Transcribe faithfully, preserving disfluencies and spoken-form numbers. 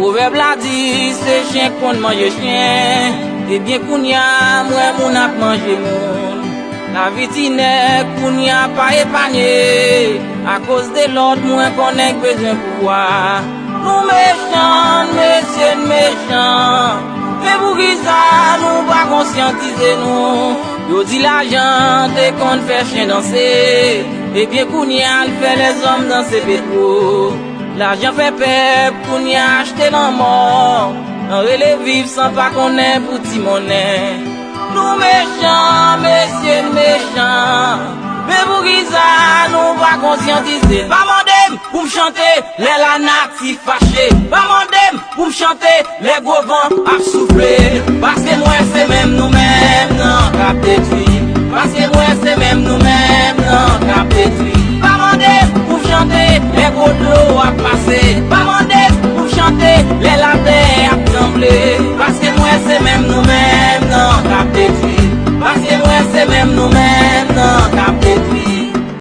Pwovèb la di, se chen k konn manje chen. Ebyen, kounye a, m wè moun ap manje moun. Lavi ti nèg, kounye a, pa epanye. Akoz de lòd, mwen konnen k bezwen pouvwa. Nou mechan, n mesye, n mechan. Men poukisa nou pa konsyantize nou? Yo di lajan te konn fè chen danse. Ebyen, kounye a, l fè lèzòm danse petwo. Lajan fè pèp kounye a achte lanmò. Nan rele viv san pa konnen pou ti monnen. Nou mechan, mesye, n mechan. Men poukisa nou pa konsyantize? Pa mande m pou m chante lè lanati fache. Pa mande m pou m chante lè gwo van ap soufle. Paske m wè se menm nou menm nan k ap detwi. Paske m wè se menm nou menm nan k ap detwi. Pa mande m pou m chante lè gwo dlo ap pase. Pa mande